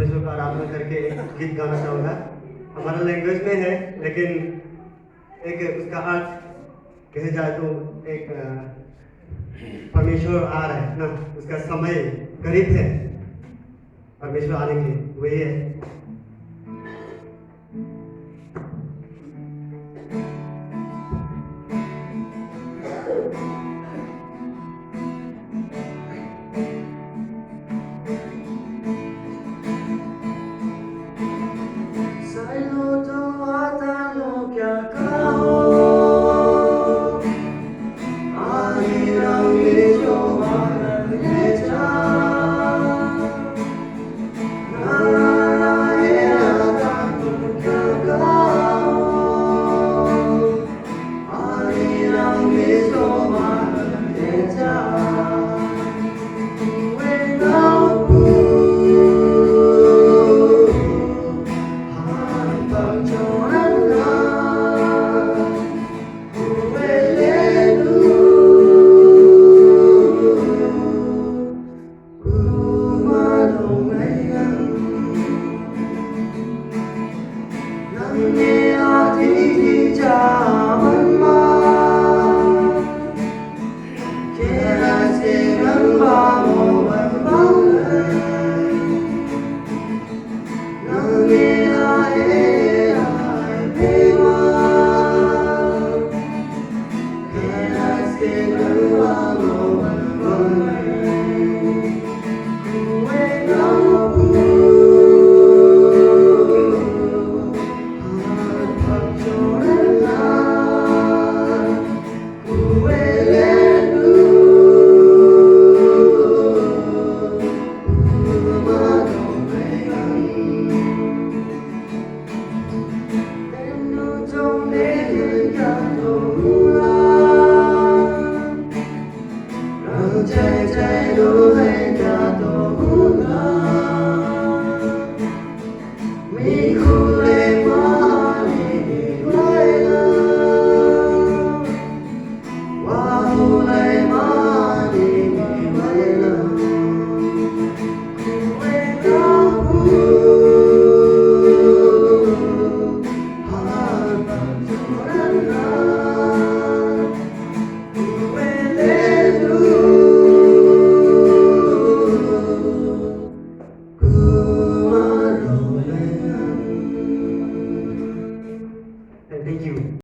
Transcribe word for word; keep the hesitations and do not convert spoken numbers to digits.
परमेश्वर का आराधना करके एक गीत गाना चाहूंगा। हमारा लैंग्वेज में है, लेकिन एक उसका अर्थ कहे जाए तो एक, अ, परमेश्वर आ रहा है ना, उसका समय करीब है परमेश्वर आने के लिए, वही है।